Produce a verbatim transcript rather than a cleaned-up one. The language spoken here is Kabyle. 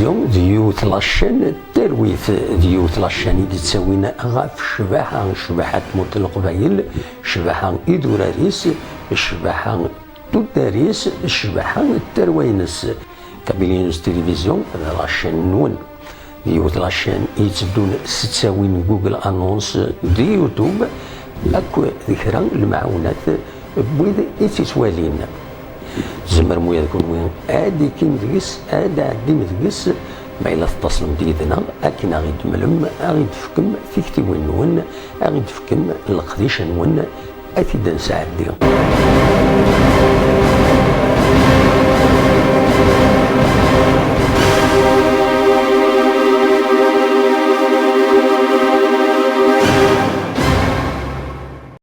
D yiwet la chaîne n talwit, d yiwet la chaîne i d-ittawin ɣef ccbaḥa, ccbaḥa n tmurt n Leqbayel, ccbaḥa idurar-is, ccbaḥa tuddar-is, ccbaḥa n tarwa-ines. Kabylie News Télévision d la chaîne-nwen. D yiwet la chaîne i yetteddun s ttawin n Google Annonce d YouTube, akk d kra n lemɛawnat n wid i tt-ittwalin. Tzemrem ula d kunwi ad d-ikim deg-s, ad d-ɛeddim deg-s, ma yella tettaslem-d yid-neɣ akken ad ɣ-id-temlem, ad ɣ-id-tefkem tiktiwin-nwen, ad ɣ-id-tefkem leqdic-nwen, ad t-id-nesɛeddi.